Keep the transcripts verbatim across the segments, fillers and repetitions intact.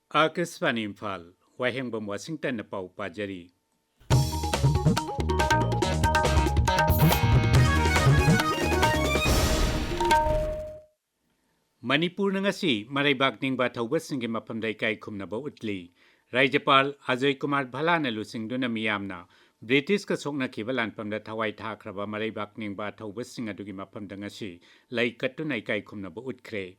ꯑꯥꯀꯥꯁꯕꯥꯅꯤ ꯏꯝꯐꯥꯜ, ꯋꯥꯍꯦꯡꯕꯝ ꯋꯥꯁꯤꯡꯇꯟꯅ ꯄꯥꯎ ꯄꯥꯖꯔꯤ꯫ ꯃꯅꯤꯄꯨꯔꯅ ꯉꯁꯤ ꯃꯔꯩꯕꯥꯛ ꯅꯤꯡꯕ ꯑꯊꯧꯕꯁꯤꯡꯒꯤ ꯃꯐꯝꯗ ꯏꯀꯥꯏ ꯈꯨꯝꯅꯕ ꯎꯠꯂꯤ꯫ ꯔꯥꯖ꯭ꯌꯄꯥꯜ ꯑꯖꯣꯏ ꯀꯨꯃꯥꯔ ꯚꯜꯂꯥꯅ ꯂꯨꯆꯤꯡꯗꯨꯅ ꯃꯤꯌꯥꯝꯅ ꯕ꯭ꯔꯤꯇꯤꯁꯀ ꯁꯣꯛꯅꯈꯤꯕ ꯂꯥꯟꯐꯝꯗ ꯊꯋꯥꯏ ꯊꯥꯈ꯭ꯔꯕ ꯃꯔꯩꯕꯥꯛ ꯅꯤꯡꯕ ꯑꯊꯧꯕꯁꯤꯡ ꯑꯗꯨꯒꯤ ꯃꯐꯝꯗ ꯉꯁꯤ ꯂꯩ ꯀꯠꯇꯨꯅ ꯏꯀꯥꯏ ꯈꯨꯝꯅꯕ ꯎꯠꯈ꯭ꯔꯦ꯫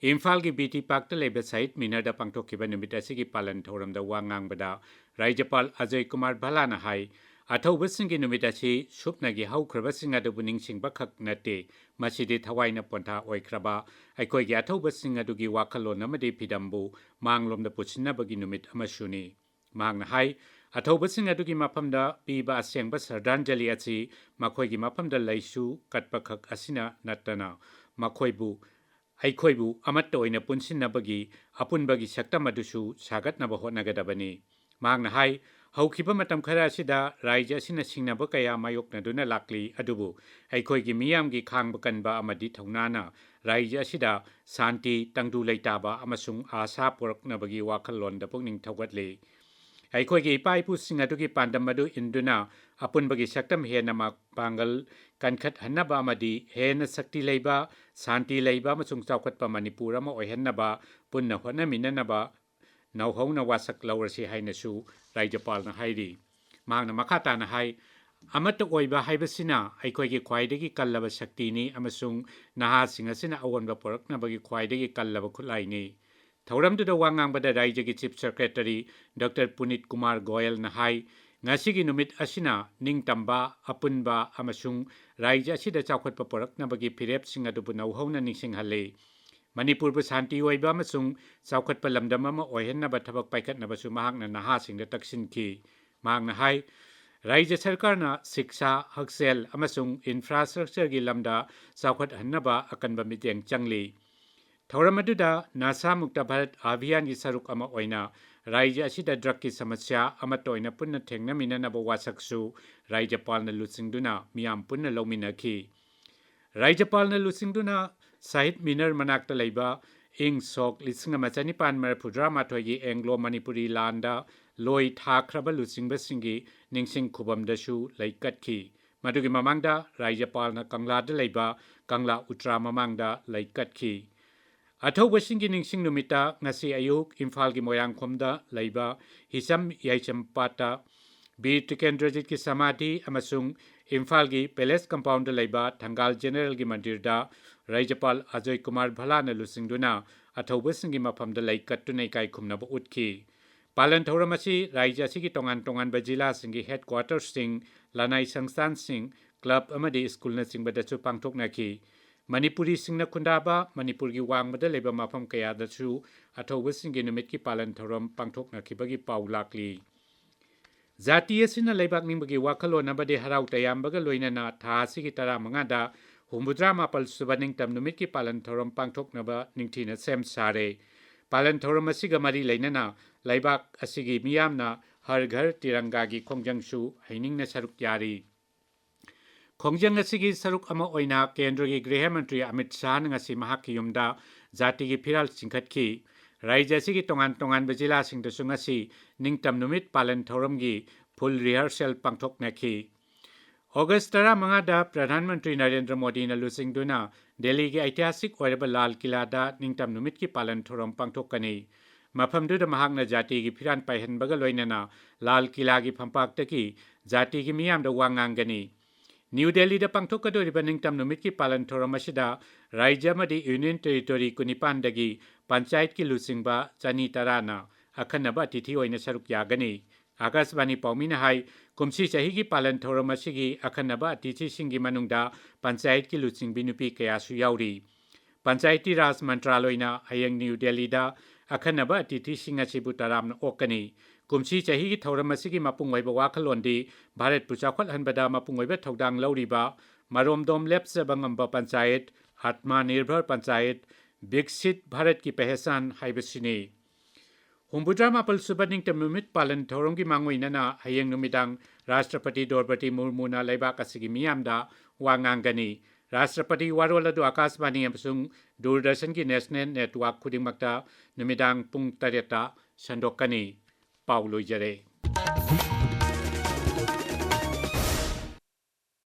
ꯏꯝꯐꯥꯜꯒꯤ ꯕꯤ ꯇꯤ ꯄꯥꯔꯛꯇ ꯂꯩꯕ ꯁꯍꯤꯗ ꯃꯤꯅꯔꯗ ꯄꯥꯡꯊꯣꯛꯈꯤꯕ ꯅꯨꯃꯤꯠ ꯑꯁꯤꯒꯤ ꯄꯥꯂꯟ ꯊꯧꯔꯝꯗ ꯋꯥ ꯉꯥꯡꯕꯗ ꯔꯥꯖ꯭ꯌꯄꯥꯜ ꯑꯖꯣꯏ ꯀꯨꯃꯥꯔ ꯚꯜꯂꯥꯅ ꯍꯥꯏ, ꯑꯊꯧꯕꯁꯤꯡꯒꯤ ꯅꯨꯃꯤꯠ ꯑꯁꯤ ꯁꯨꯞꯅꯒꯤ ꯍꯧꯈ꯭ꯔꯕꯁꯤꯡ ꯑꯗꯨꯕꯨ ꯅꯤꯡꯁꯤꯡꯕ ꯈꯛ ꯅꯠꯇꯦ, ꯃꯁꯤꯗꯤ ꯊꯋꯥꯏꯅ ꯄꯣꯟꯊꯥ ꯑꯣꯏꯈ꯭ꯔꯕ ꯑꯩꯈꯣꯏꯒꯤ ꯑꯊꯧꯕꯁꯤꯡ ꯑꯗꯨꯒꯤ ꯋꯥꯈꯜꯂꯣꯟ ꯑꯃꯗꯤ ꯐꯤꯗꯝꯕꯨ ꯃꯥꯡꯂꯣꯝꯗ ꯄꯨꯁꯤꯟꯅꯕꯒꯤ ꯅꯨꯃꯤꯠ ꯑꯃꯁꯨꯅꯤ꯫ ꯃꯍꯥꯛꯅ ꯍꯥꯏ, ꯑꯊꯧꯕꯁꯤꯡ ꯑꯗꯨꯒꯤ ꯃꯐꯝꯗ ꯄꯤꯕ ꯑꯁꯦꯡꯕ ꯁ꯭ꯔꯗꯥꯟꯖꯂꯤ ꯑꯁꯤ ꯃꯈꯣꯏꯒꯤ ꯃꯐꯝꯗ ꯂꯩꯁꯨ ꯀꯠꯄꯈꯛ ꯑꯁꯤꯅ ꯅꯠꯇꯅ ꯃꯈꯣꯏꯕꯨ, ꯑꯩꯈꯣꯏꯕꯨ ꯑꯃꯠꯇ ꯑꯣꯏꯅ ꯄꯨꯟꯁꯤꯟꯅꯕꯒꯤ ꯑꯄꯨꯟꯕꯒꯤ ꯁꯛꯇꯝ ꯑꯗꯨꯁꯨ ꯁꯥꯒꯠꯅꯕ ꯍꯣꯠꯅꯒꯗꯕꯅꯤ꯫ ꯃꯍꯥꯛꯅ ꯍꯥꯏ, ꯍꯧꯈꯤꯕ ꯃꯇꯝ ꯈꯔ ꯑꯁꯤꯗ ꯔꯥꯖ꯭ꯌ ꯑꯁꯤꯅ ꯁꯤꯡꯅꯕ ꯀꯌꯥ ꯃꯥꯌꯣꯛꯅꯗꯨꯅ ꯂꯥꯛꯂꯤ, ꯑꯗꯨꯕꯨ ꯑꯩꯈꯣꯏꯒꯤ ꯃꯤꯌꯥꯝꯒꯤ ꯈꯥꯡꯕ ꯀꯟꯕ ꯑꯃꯗꯤ ꯊꯧꯅꯥꯅ ꯔꯥꯖ꯭ꯌ ꯑꯁꯤꯗ ꯁꯥꯟꯇꯤ, ꯇꯪꯗꯨ ꯂꯩꯇꯥꯕ ꯑꯃꯁꯨꯡ ꯑꯥꯁꯥ ꯄꯨꯔꯛꯅꯕꯒꯤ ꯋꯥꯈꯜꯂꯣꯟꯗ ꯄꯨꯛꯅꯤꯡ ꯊꯧꯒꯠꯂꯤ꯫ ꯑꯩꯈꯣꯏꯒꯤ ꯏꯄꯥ ꯏꯄꯨꯁꯤꯡ ꯑꯗꯨꯒꯤ ꯄꯥꯟꯗꯝ ꯑꯗꯨ ꯏꯟꯗꯨꯅ ꯑꯄꯨꯟꯕꯒꯤ ꯁꯛꯇꯝ ꯍꯦꯟꯅ ꯃꯄꯥꯡꯒꯜ ꯀꯟꯈꯠꯍꯟꯅꯕ ꯑꯃꯗꯤ ꯍꯦꯟꯅ ꯁꯛꯇꯤ ꯂꯩꯕ, ꯁꯥꯟꯇꯤ ꯂꯩꯕ ꯑꯃꯁꯨꯡ ꯆꯥꯎꯈꯠꯄ ꯃꯅꯤꯄꯨꯔ ꯑꯃ ꯑꯣꯏꯍꯟꯅꯕ ꯄꯨꯟꯅ ꯍꯣꯠꯅꯃꯤꯟꯅꯅꯕ ꯅꯧꯍꯧꯅ ꯋꯥꯁꯛ ꯂꯧꯔꯁꯤ ꯍꯥꯏꯅꯁꯨ ꯔꯥꯖ꯭ꯌꯄꯥꯜꯅ ꯍꯥꯏꯔꯤ꯫ ꯃꯍꯥꯛꯅ ꯃꯈꯥ ꯇꯥꯅ ꯍꯥꯏ, ꯑꯃꯠꯇ ꯑꯣꯏꯕ ꯍꯥꯏꯕꯁꯤꯅ ꯑꯩꯈꯣꯏꯒꯤ ꯈ꯭ꯋꯥꯏꯗꯒꯤ ꯀꯜꯂꯕ ꯁꯛꯇꯤꯅꯤ ꯑꯃꯁꯨꯡ ꯅꯍꯥꯁꯤꯡ ꯑꯁꯤꯅ ꯑꯑꯣꯟꯕ ꯄꯨꯔꯛꯅꯕꯒꯤ ꯈ꯭ꯋꯥꯏꯗꯒꯤ ꯀꯜꯂꯕ ꯈꯨꯠꯂꯥꯏꯅꯤ꯫ ꯊꯧꯔꯝꯗꯨꯗ ꯋꯥ ꯉꯥꯡꯕꯗ ꯔꯥꯖ꯭ꯌꯒꯤ Chief Secretary Doctor ꯄꯨꯅꯤꯠ ꯀꯨꯃꯥꯔ ꯒꯣꯌꯜꯅ ꯍꯥꯏ, ꯉꯁꯤꯒꯤ ꯅꯨꯃꯤꯠ ꯑꯁꯤꯅ ꯅꯤꯡꯇꯝꯕ, ꯑꯄꯨꯟꯕ ꯑꯃꯁꯨꯡ ꯔꯥꯖ꯭ꯌ ꯑꯁꯤꯗ ꯆꯥꯎꯈꯠꯄ ꯄꯨꯔꯛꯅꯕꯒꯤ ꯐꯤꯔꯦꯞꯁꯤꯡ ꯑꯗꯨꯕꯨ ꯅꯧꯍꯧꯅ ꯅꯤꯡꯁꯤꯡꯍꯜꯂꯤ꯫ ꯃꯅꯤꯄꯨꯔꯕꯨ ꯁꯥꯟꯇꯤ ꯑꯣꯏꯕ ꯑꯃꯁꯨꯡ ꯆꯥꯎꯈꯠꯄ ꯂꯝꯗꯝ ꯑꯃ ꯑꯣꯏꯍꯟꯅꯕ ꯊꯕꯛ ꯄꯥꯏꯈꯠꯅꯕꯁꯨ ꯃꯍꯥꯛꯅ ꯅꯍꯥꯁꯤꯡꯗ ꯇꯛꯁꯤꯟꯈꯤ꯫ ꯃꯍꯥꯛꯅ ꯍꯥꯏ, ꯔꯥꯖ꯭ꯌ ꯁꯔꯀꯥꯔꯅ ꯁꯤꯛꯁꯥ, ꯍꯛꯁꯦꯜ ꯑꯃꯁꯨꯡ infrastructureꯒꯤ ꯂꯝꯗ ꯆꯥꯎꯈꯠꯍꯟꯅꯕ ꯑꯀꯟꯕ ꯃꯤꯠꯌꯦꯡ ꯆꯪꯂꯤ꯫ ꯊꯧꯔꯝ ꯑꯗꯨꯗ ꯅꯁꯥ ꯃꯨꯛꯇ ꯚꯥꯔꯠ ꯑꯚꯤꯌꯥꯟꯒꯤ ꯁꯔꯨꯛ ꯑꯃ ꯑꯣꯏꯅ ꯔꯥꯖ꯭ꯌ ꯑꯁꯤꯗ drugꯀꯤ ꯁꯃꯁ꯭ꯌꯥ ꯑꯃꯠꯇ ꯑꯣꯏꯅ ꯄꯨꯟꯅ ꯊꯦꯡꯅꯃꯤꯟꯅꯅꯕ ꯋꯥꯁꯛꯁꯨ ꯔꯥꯖ꯭ꯌꯄꯥꯜꯅ ꯂꯨꯆꯤꯡꯗꯨꯅ ꯃꯤꯌꯥꯝ ꯄꯨꯟꯅ ꯂꯧꯃꯤꯟꯅꯈꯤ꯫ ꯔꯥꯖ꯭ꯌꯄꯥꯜꯅ ꯂꯨꯆꯤꯡꯗꯨꯅ ꯁꯍꯤꯗ ꯃꯤꯅꯔ ꯃꯅꯥꯛꯇ ꯂꯩꯕ ꯏꯪ ꯁꯣꯛ ꯂꯤꯁꯤꯡ ꯑꯃ ꯆꯅꯤꯄꯥꯟ ꯃꯔꯤꯐꯨꯇꯔꯥ ꯃꯥꯊꯣꯏꯒꯤ ꯑꯦꯡꯒ꯭ꯂꯣ ꯃꯅꯤꯄꯨꯔꯤ ꯂꯥꯟꯗ ꯂꯣꯏ ꯊꯥꯈ꯭ꯔꯕ ꯂꯨꯆꯤꯡꯕꯁꯤꯡꯒꯤ ꯅꯤꯡꯁꯤꯡ ꯈꯨꯕꯝꯗꯁꯨ ꯂꯩꯀꯠꯈꯤ꯫ ꯃꯗꯨꯒꯤ ꯃꯃꯥꯡꯗ ꯔꯥꯖ꯭ꯌꯄꯥꯜꯅ ꯀꯪꯂꯥꯗ ꯂꯩꯕ ꯀꯪꯂꯥ ꯎꯇ꯭ꯔꯥ ꯃꯃꯥꯡꯗ ꯂꯩꯀꯠꯈꯤ꯫ ꯑꯊꯧꯕꯁꯤꯡꯒꯤ ꯅꯤꯡꯁꯤꯡ ꯅꯨꯃꯤꯠꯇ ꯉꯁꯤ ꯑꯌꯨꯛ ꯏꯝꯐꯥꯜꯒꯤ ꯃꯣꯏꯔꯥꯡꯈꯣꯝꯗ ꯂꯩꯕ ꯍꯤꯆꯝ ꯌꯥꯏꯆꯝ ꯄꯥꯠꯇ ꯕꯤꯔ ꯇꯤꯀꯦꯟꯗ꯭ꯔꯖꯤꯠꯀꯤ ꯁꯃꯥꯙꯤ ꯑꯃꯁꯨꯡ ꯏꯝꯐꯥꯜꯒꯤ ꯄꯦꯂꯦꯁ ꯀꯝꯄꯥꯎꯟꯗ ꯂꯩꯕ ꯊꯪꯒꯥꯜ ꯖꯦꯅꯦꯔꯦꯜꯒꯤ ꯃꯟꯗꯤꯔꯗ ꯔꯥꯖ꯭ꯌꯄꯥꯜ ꯑꯖꯣꯏ ꯀꯨꯃꯥꯔ ꯚꯜꯂꯥꯅ ꯂꯨꯆꯤꯡꯗꯨꯅ ꯑꯊꯧꯕꯁꯤꯡꯒꯤ ꯃꯐꯝꯗ ꯂꯩ ꯀꯠꯇꯨꯅ ꯏꯀꯥꯏ ꯈꯨꯝꯅꯕ ꯎꯠꯈꯤ꯫ ꯄꯥꯂꯟ ꯊꯧꯔꯝ ꯑꯁꯤ ꯔꯥꯖ꯭ꯌ ꯑꯁꯤꯒꯤ ꯇꯣꯉꯥꯟ ꯇꯣꯉꯥꯟꯕ ꯖꯤꯂꯥꯁꯤꯡꯒꯤ ꯍꯦꯗꯀ꯭ꯋꯥꯇꯔꯁꯤꯡ, ꯂꯅꯥꯏ ꯁꯪꯁꯊꯥꯟꯁꯤꯡ, ꯀ꯭ꯂꯕ ꯑꯃꯗꯤ ꯁ꯭ꯀꯨꯜꯅꯆꯤꯡꯕꯗꯁꯨ ꯄꯥꯡꯊꯣꯛꯅꯈꯤ꯫ ꯃꯅꯤꯄꯨꯔꯤꯁꯤꯡꯅ ꯈꯨꯟꯗꯥꯕ ꯃꯅꯤꯄꯨꯔꯒꯤ ꯋꯥꯡꯃꯗ ꯂꯩꯕ ꯃꯐꯝ ꯀꯌꯥꯗꯁꯨ ꯑꯊꯧꯕꯁꯤꯡꯒꯤ ꯅꯨꯃꯤꯠꯀꯤ ꯄꯥꯂꯟ ꯊꯧꯔꯝ ꯄꯥꯡꯊꯣꯛꯅꯈꯤꯕꯒꯤ ꯄꯥꯎ ꯂꯥꯛꯂꯤ꯫ ꯖꯥꯇꯤ ꯑꯁꯤꯅ ꯂꯩꯕꯥꯛ ꯅꯤꯡꯕꯒꯤ ꯋꯥꯈꯜꯂꯣꯟ ꯑꯃꯗꯤ ꯍꯔꯥꯎ ꯇꯌꯥꯝꯕꯒ ꯂꯣꯏꯅꯅ ꯊꯥ ꯑꯁꯤꯒꯤ ꯇꯔꯥꯃꯉꯥꯗ ꯍꯨꯝꯐꯨꯇꯔꯥ ꯃꯥꯄꯜ ꯁꯨꯕ ꯅꯤꯡꯇꯝ ꯅꯨꯃꯤꯠꯀꯤ ꯄꯥꯂꯟ ꯊꯧꯔꯝ ꯄꯥꯡꯊꯣꯛꯅꯕ ꯅꯤꯡꯊꯤꯅ ꯁꯦꯝ ꯁꯥꯔꯦ꯫ ꯄꯥꯂꯟ ꯊꯧꯔꯝ ꯑꯁꯤꯒ ꯃꯔꯤ ꯂꯩꯅꯅ ꯂꯩꯕꯥꯛ ꯑꯁꯤꯒꯤ ꯃꯤꯌꯥꯝꯅ ꯍꯔ ꯘꯔ ꯇꯤꯔꯪꯒꯥꯒꯤ ꯈꯣꯡꯖꯪꯁꯨ ꯍꯩꯅꯤꯡꯅ ꯁꯔꯨꯛ ꯌꯥꯔꯤ꯫ ꯈꯣꯡꯖꯪ ꯑꯁꯤꯒꯤ ꯁꯔꯨꯛ ꯑꯃ ꯑꯣꯏꯅ ꯀꯦꯟꯗ꯭ꯔꯒꯤ ꯒ꯭ꯔꯤꯍ ꯃꯟꯇ꯭ꯔꯤ ꯑꯃꯤꯠ ꯁꯥꯍꯅ ꯉꯁꯤ ꯃꯍꯥꯛꯀꯤ ꯌꯨꯝꯗ ꯖꯥꯇꯤꯒꯤ ꯐꯤꯔꯥꯜ ꯆꯤꯡꯈꯠꯈꯤ꯫ ꯔꯥꯖ꯭ꯌ ꯑꯁꯤꯒꯤ ꯇꯣꯉꯥꯟ ꯇꯣꯉꯥꯟꯕ ꯖꯤꯂꯥꯁꯤꯡꯗꯁꯨ ꯉꯁꯤ ꯅꯤꯡꯇꯝ ꯅꯨꯃꯤꯠ ꯄꯥꯂꯟ ꯊꯧꯔꯝꯒꯤ ꯐꯨꯜ ꯔꯤꯍꯔꯁꯦꯜ ꯄꯥꯡꯊꯣꯛꯅꯈꯤ꯫ ꯑꯣꯒꯁ ꯇꯔꯥꯃꯉꯥꯗ ꯄ꯭ꯔꯙꯥꯟ ꯃꯟꯇ꯭ꯔꯤ ꯅꯔꯦꯟꯗ꯭ꯔ ꯃꯣꯗꯤꯅ ꯂꯨꯆꯤꯡꯗꯨꯅ ꯗꯦꯜꯂꯤꯒꯤ ꯑꯩꯇꯤꯍꯥꯁꯤꯛ ꯑꯣꯏꯔꯕ ꯂꯥꯜ ꯀꯤꯂꯥꯗ ꯅꯤꯡꯇꯝ ꯅꯨꯃꯤꯠꯀꯤ ꯄꯥꯂꯟ ꯊꯧꯔꯝ ꯄꯥꯡꯊꯣꯛꯀꯅꯤ꯫ ꯃꯐꯝꯗꯨꯗ ꯃꯍꯥꯛꯅ ꯖꯥꯇꯤꯒꯤ ꯐꯤꯔꯥꯟ ꯄꯥꯏꯍꯟꯕꯒ ꯂꯣꯏꯅꯅ ꯂꯥꯜ ꯀꯤꯂꯥꯒꯤ ꯐꯝꯄꯥꯛꯇꯒꯤ ꯖꯥꯇꯤꯒꯤ ꯃꯤꯌꯥꯝꯗ ꯋꯥ ꯉꯥꯡꯒꯅꯤ꯫ ꯅ꯭ꯌꯨ ꯗꯦꯜꯂꯤꯗ ꯄꯥꯡꯊꯣꯛꯀꯗꯧꯔꯤꯕ ꯅꯤꯡꯇꯝ ꯅꯨꯃꯤꯠꯀꯤ ꯄꯥꯂꯟ ꯊꯧꯔꯝ ꯑꯁꯤꯗ ꯔꯥꯖ꯭ꯌ ꯑꯃꯗꯤ ꯌꯨꯅꯤꯌꯟ ꯇꯦꯔꯤꯇꯣꯔꯤ ꯀꯨꯟꯅꯤꯄꯥꯟꯗꯒꯤ ꯄꯟꯆꯥꯌꯠꯀꯤ ꯂꯨꯆꯤꯡꯕ ꯆꯅꯤ ꯇꯔꯥꯅ ꯑꯈꯟꯅꯕ ꯑꯇꯤꯊꯤ ꯑꯣꯏꯅ ꯁꯔꯨꯛ ꯌꯥꯒꯅꯤ꯫ ꯑꯥꯀꯥꯁꯕꯥꯅꯤ ꯄꯥꯎꯃꯤꯅ ꯍꯥꯏ, ꯀꯨꯝꯁꯤ ꯆꯍꯤꯒꯤ ꯄꯥꯂꯟ ꯊꯧꯔꯝ ꯑꯁꯤꯒꯤ ꯑꯈꯟꯅꯕ ꯑꯇꯤꯊꯤꯁꯤꯡꯒꯤ ꯃꯅꯨꯡꯗ ꯄꯟꯆꯥꯌꯠꯀꯤ ꯂꯨꯆꯤꯡꯕꯤ ꯅꯨꯄꯤ ꯀꯌꯥꯁꯨ ꯌꯥꯎꯔꯤ꯫ ꯄꯟꯆꯥꯌꯇꯤ ꯔꯥꯖ ꯃꯟꯇ꯭ꯔꯥꯂꯣꯏꯅ ꯍꯌꯦꯡ ꯅ꯭ꯌꯨ ꯗꯦꯜꯂꯤꯗ ꯑꯈꯟꯅꯕ ꯑꯇꯤꯊꯤꯁꯤꯡ ꯑꯁꯤꯕꯨ ꯇꯔꯥꯝꯅ ꯑꯣꯛꯀꯅꯤ꯫ ꯀꯨꯝꯁꯤ ꯆꯍꯤꯒꯤ ꯊꯧꯔꯝ ꯑꯁꯤꯒꯤ ꯃꯄꯨꯡ ꯑꯣꯏꯕ ꯋꯥꯈꯜꯂꯣꯟꯗꯤ ꯚꯥꯔꯠꯄꯨ ꯆꯥꯎꯈꯠꯍꯟꯕꯗ ꯃꯄꯨꯡ ꯑꯣꯏꯕ ꯊꯧꯗꯥꯡ ꯂꯧꯔꯤꯕ ꯃꯔꯣꯝꯗꯣꯝ ꯂꯦꯞꯆꯕ ꯉꯝꯕ ꯄꯟꯆꯥꯌꯠ, ꯑꯥꯠꯃ ꯅꯤꯔꯚꯔ ꯄꯟꯆꯥꯌꯠ, ꯕꯤꯛꯁꯤꯠ ꯚꯥꯔꯠꯀꯤ ꯄꯦꯍꯆꯥꯟ ꯍꯥꯏꯕꯁꯤꯅꯤ꯫ ꯍꯨꯝꯐꯨꯇꯔꯥ ꯃꯥꯄꯜ ꯁꯨꯕ ꯅꯤꯡꯇꯝ ꯅꯨꯃꯤꯠ ꯄꯥꯂꯟ ꯊꯧꯔꯝꯒꯤ ꯃꯥꯡꯑꯣꯏꯅꯅ ꯍꯌꯦꯡ ꯅꯨꯃꯤꯗꯥꯡ ꯔꯥꯁꯇ꯭ꯔꯄꯇꯤ ꯗ꯭ꯔꯧꯄꯗꯤ ꯃꯨꯔꯃꯨꯅ ꯂꯩꯕꯥꯛ ꯑꯁꯤꯒꯤ ꯃꯤꯌꯥꯝꯗ ꯋꯥ ꯉꯥꯡꯒꯅꯤ꯫ ꯔꯥꯁꯇ꯭ꯔꯄꯇꯤ ꯋꯥꯔꯣꯜ ꯑꯗꯨ ꯑꯀꯥꯁꯕꯥꯅꯤ ꯑꯃꯁꯨꯡ ꯗꯨꯔꯗꯔꯁꯟꯒꯤ ꯅꯦꯁꯅꯦꯜ ꯅꯦꯠꯋꯥꯔꯛ ꯈꯨꯗꯤꯡꯃꯛꯇ ꯅꯨꯃꯤꯗꯥꯡ ꯄꯨꯡ ꯇꯔꯦꯠꯇ ꯁꯟꯗꯣꯛꯀꯅꯤ꯫ ꯄꯥꯎ ꯂꯣꯏꯖꯔꯦ꯫